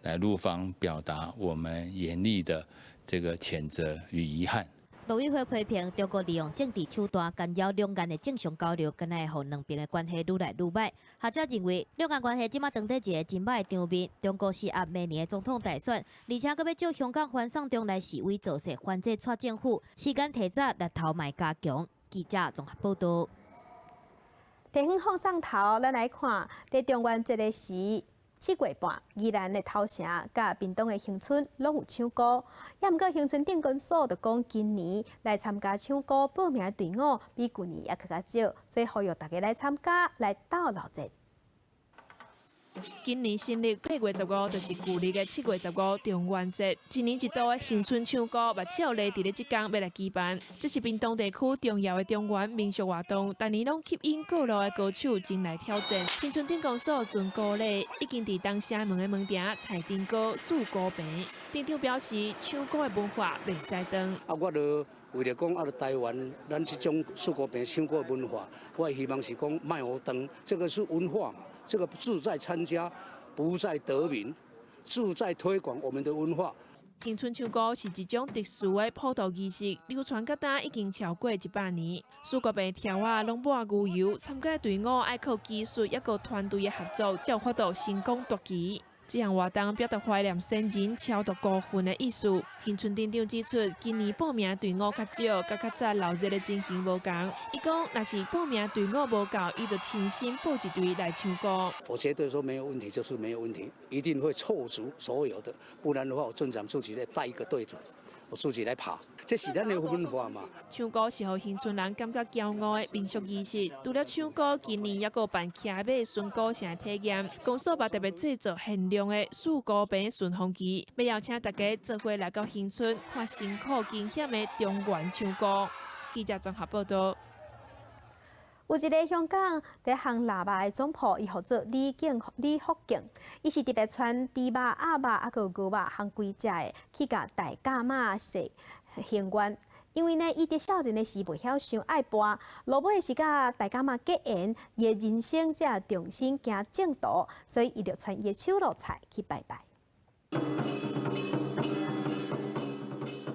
來陸方表達我們嚴厲的這個譴責與遺憾。陸委會批評中國利用政治手段干擾兩岸的正常交流，敢若會予兩邊的關係愈來愈䆀。學者認為，兩岸關係這馬當佇一個真䆀的場面。中國施壓明年的總統大選，而且閣欲藉香港反送中來示威造勢，反制蔡政府，時間提早，力頭嘛會加強。記者綜合報道。地方放送頭，咱來看，佇中元節的時，7月半，宜蘭的頭城佮屏東的恆春攏有搶孤，也毋過恆春鎮公所就講，今年來參加搶孤報名的隊伍比舊年猶閣較少，所以呼籲大家來參加，來鬥鬧熱。今年新曆8月15，就是舊曆的7月15中元節。一年一度的恆春搶孤，嘛照例佇咧這工欲來舉辦。這是屏東地區重要的中元民俗活動，逐年攏吸引各路的高手前來挑戰。恆春鎮公所遵古禮，已經佇東城門的門埕踩燈高、豎孤棚。鎮長表示，搶孤的文化袂使斷。啊，我就為著講啊，台灣咱這種豎孤棚搶孤的文化，我希望是講莫予斷，這個是文化嘛。這個志在參加，不在得名，志在推廣我們的文化。恆春搶孤是一種特殊的普渡儀式，流傳到今已經超過100年。豎孤棚柱仔攏抹牛油，參加隊伍愛靠技術抑閣團隊的合作，才有法度成功奪旗。這項活動表達懷念先人超度孤魂的意思。恆春鎮長指出，今年報名隊伍較少，佮較早鬧熱的情形無仝。伊講，若是報名隊伍無夠，伊就親身報一隊來搶孤。我絕對說沒有問題，就是沒有問題，一定會湊足所有的，不然的話，我鎮長自己來帶一個隊組，我自己來跑。這是咱的文化嘛。搶孤是予恆春人感覺驕傲的民俗儀式。除了搶孤，今年猶閣辦騎馬巡古城的體驗。公所嘛特別製作限量的豎孤棚順風旗，欲邀請大家做伙來到恆春看辛苦驚險的中元搶孤。記者綜合報道。有一个香港佇烘臘肉的總鋪，伊號做李景李福景，伊是特別穿豬肉、鴨肉啊，閣有牛肉烘規隻的，去共大甲媽說行願。因為呢，伊佇少年的時袂曉傷愛跋，落尾是佮大甲媽結緣，伊的人生才重新行正途，所以伊就揣伊的手路菜去拜拜。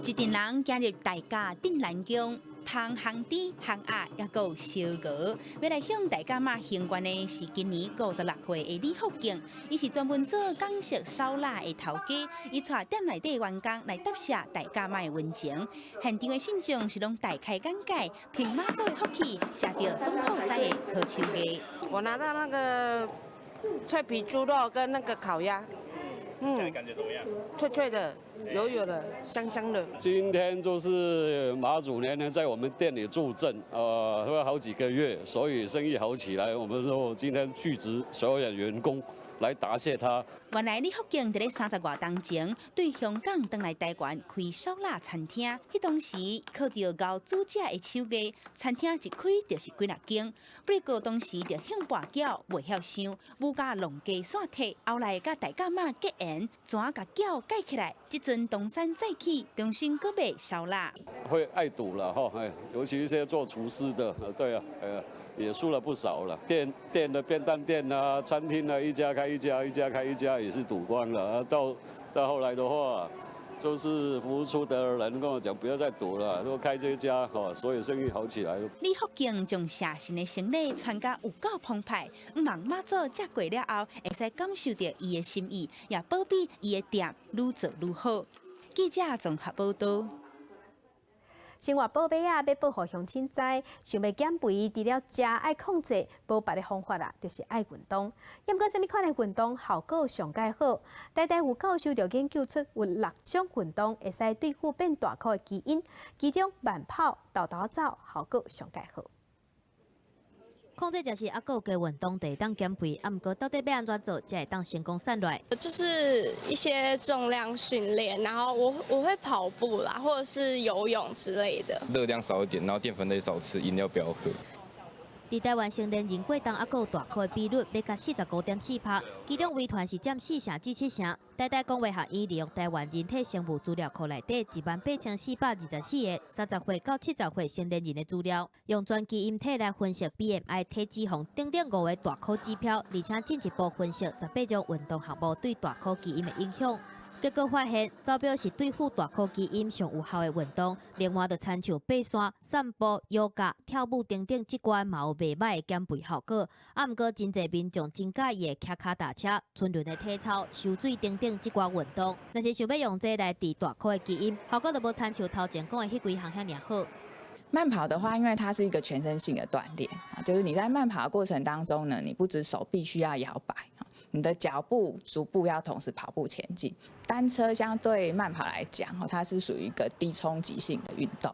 一陣人行入大甲鎮瀾宮。芳、烘豬、烘鴨，抑閣有燒鵝。欲來向大甲媽行願的是今年56歲的李福敬，伊是專門做港式燒臘的頭家，伊帶店內底員工來答謝大甲媽的溫情。現場的信眾是攏大開眼界，憑媽祖的福氣，食著總鋪師的好手藝。我拿到那個脆皮豬肉跟那個烤鴨，感覺怎麼樣？脆脆的，油油的，香香的。今天就是媽祖娘娘在我們店裡助陣，會好幾個月，所以生意好起來。我們說今天聚集所有員工來答謝他。原來李福敬佇咧30外冬前對香港轉來台灣開燒臘餐廳，彼當時靠著𠢕煮食的手藝，餐廳一開就是幾若間。不過當時著興跋筊，袂曉想，母甲弄雞煞退，後來佮大甲媽結緣，怎共轎蓋起來？這陣東山再起，重新閣賣燒臘。會愛賭了哈，尤其一些做廚師的，對啊，也輸了不少了。店的便當店啊，餐廳啊，一家開一家，一家開一家，也是賭光了。到後來的話，就是服務處的人跟我講，不要再賭了，說開這家，所以生意好起來。李福敬將謝神的行禮穿甲有夠澎湃，向望媽祖食過了後，會使感受著伊的心意，也保庇伊的店愈做愈好。記者綜合報道。生活寶貝仔，欲報予鄉親知，想欲減肥，除了食愛控制，無別的方法啦，就是愛運動。毋過，啥物款的運動效果上蓋好？台大有教授就研究出有六種運動會使對付變大箍的基因，其中慢跑、沓沓走效果上蓋好。控制食食，猶閣有加運動，就會當減肥。啊，毋過到底欲按怎做，才會當成功瘦落來？就是一些重量訓練，然後我會跑步啦，或者是游泳之類的。熱量少一點，然後澱粉類少吃，飲料不要喝。佇台灣成年人過重猶閣有大箍的比率，欲到45.4%，其中遺傳是佔4成至7成。台大公衛學院利用台灣人體生物資料庫內底18,424個30歲到70歲成年人的資料，用全基因體來分析 BMI 體脂肪等等五個大箍指標，而且進一步分析18種運動項目對大箍基因的影響。結果發現，走步是對付大箍基因上有效的運動。另外，就親像爬山、散步、瑜伽、跳舞等等，這寡嘛有袂䆀的減肥效果。啊，毋過真濟民眾真佮意騎跤踏車、春輪的體操、泅水等等這寡運動。若是想欲用這來治大箍的基因，效果就無親像頭前講的彼幾項遐爾好。慢跑的話，因為它是一個全身性的鍛鍊，就是你在慢跑的過程當中呢，你不止手臂需要搖擺，你的腳步、足步要同時跑步前進。單車相對慢跑來講，它是屬於一個低衝擊性的運動，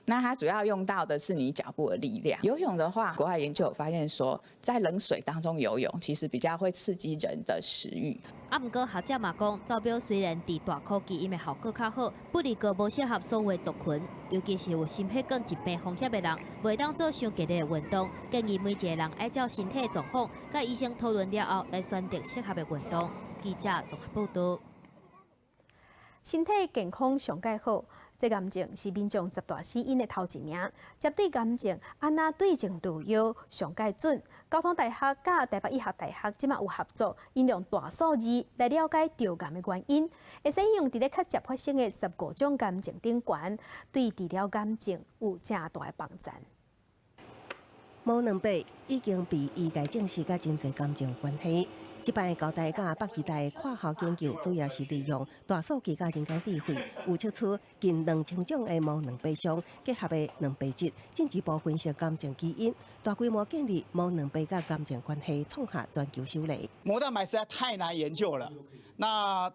那它主要用到的是你腳步的力量。游泳的話，國外研究有發現說，在冷水當中游泳，其實比較會刺激人的食慾。啊，毋過學者嘛講，走步雖然治大箍基因的效果較好，不過無適合所有族群，尤其是有心血管疾病風險的人，袂當做傷激烈的運動。建議每一個人愛照身體狀況，佮醫生討論了後，來選擇適合的運動。記者綜合報道。身體健康上蓋好，這癌症是民眾十大死因的頭一名。針對癌症，按怎對症下藥上蓋準？交通大學佮台北醫學大學這馬有合作，應用大數字來了解著癌的原因，會使用佇咧較捷發生的15種癌症頂懸，對治療癌症有誠大的幫助。膜蛋白已經被醫界證實佮真濟癌症有關係。這擺交大佮北醫大跨校研究，主要是利用大數據佮人工智慧，有測出近2000種的膜蛋白相結合的蛋白質，進一步分析癌症基因，大規模建立膜蛋白佮癌症關係，創下全球首例。膜蛋白實在太難研究了，那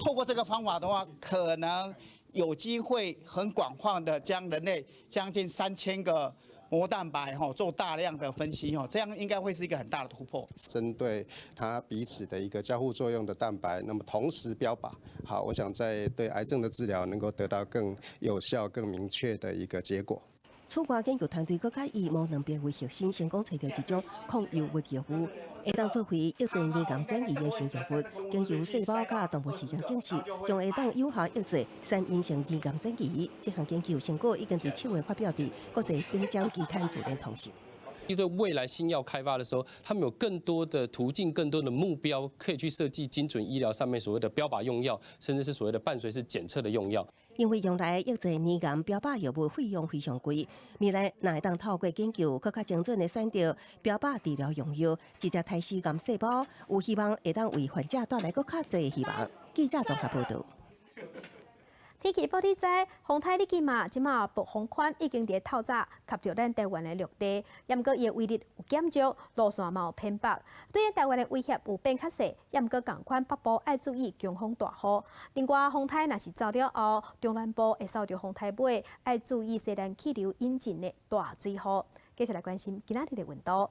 透過這個方法的話，可能有機會很廣泛的將人類將近3000個膜蛋白做大量的分析，這樣應該會是一個很大的突破。針對它彼此的一個交互作用的蛋白，那麼同時標靶，好，我想在對癌症的治療能夠得到更有效、更明確的一個結果。此外，研究團隊閣較以膜蛋白為核心，成功揣著一種抗憂鬱藥物，會當作為抑制胰癌轉移的新藥物。經由細胞佮動物實驗證實，將會當有效抑制三陰性胰癌轉移。這項研究成果已經佇7月發表佇國際頂尖期刊《自然通訊》。因為未來新藥開發的時候，他們有更多的途徑、更多的目標，可以去設計精準醫療上面所謂的標靶用藥，甚至是所謂的伴隨式檢測的用藥。因為用來抑制乳癌標靶藥物費用非常貴，未來若會當透過研究，閣較精準的選擇標靶治療用藥，直接殺死癌細胞，有希望會當為患者帶來閣較濟的希望。記者綜合報導。天氣報你知，風颱你記嘛？這馬暴風圈已經佇透早及著咱台灣的陸地，毋過伊的威力有減弱，路線嘛有偏北，對咱台灣的威脅有變較細。毋過仝款北部愛注意強風大雨。另外，風颱若是走了後，中南部會受著風颱尾，愛注意西南氣流引進的大水雨。繼續來關心今仔日的溫度。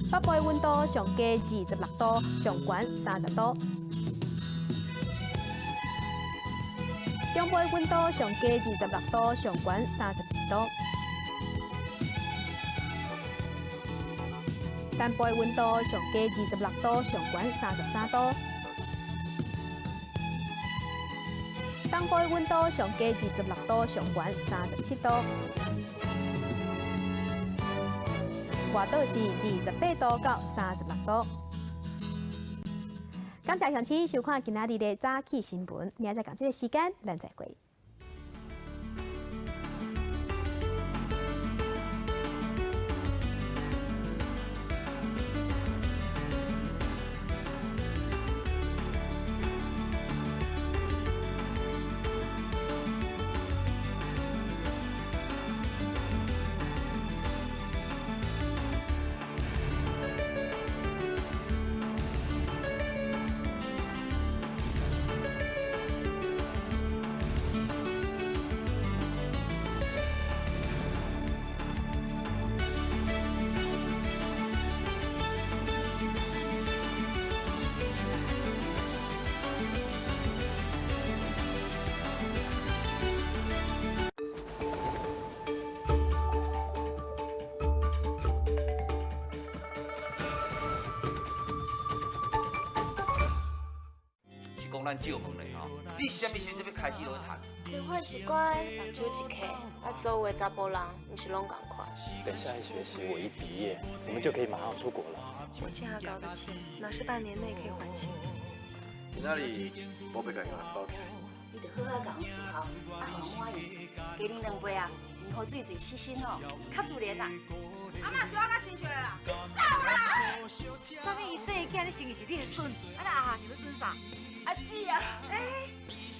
北部的溫度上低26度，上懸30度。中部的溫度上低26度，上懸34度。南部的溫度上低26度，上懸33度。東部的溫度上低26度，上懸37度。外島是28度到36度。感謝鄉親收看今仔日的早起新聞，明仔載仝這个時間，咱再會。咱借問咧吼，你啥物時陣欲開始落讀？學會一寡，目睭一開，啊，所有的查埔人，毋是攏仝款。等下一學期我一畢業，我們就可以馬上出國了。我欠阿高的錢，哪是半年內可以還清？今仔日無欲共伊包起來。你著好好共伺候，啊，予阮滿意。加啉兩杯啊，飲予水水濕身吼，較自然啦。阿嬤想我較親像的啦，走啦！啥物伊生的囝，你承認是你的孫，啊那阿下是欲准啥？阿姊啊，欸，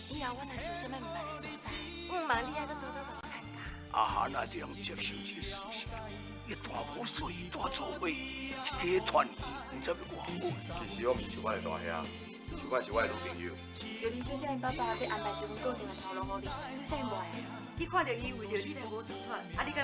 以後我若是有啥物毋捌的所在，毋茫你愛閣多多共我請教。阿哈若是用接受這事實，伊大無水，大做伙，一家團圓，毋知欲偌好。其實我毋是想我的大兄，想我是我的女朋友。玉玲小姐𪜶爸爸欲安排一份固定的頭路予你，你啥物無愛？你看著伊為著你來無出脫，啊你敢？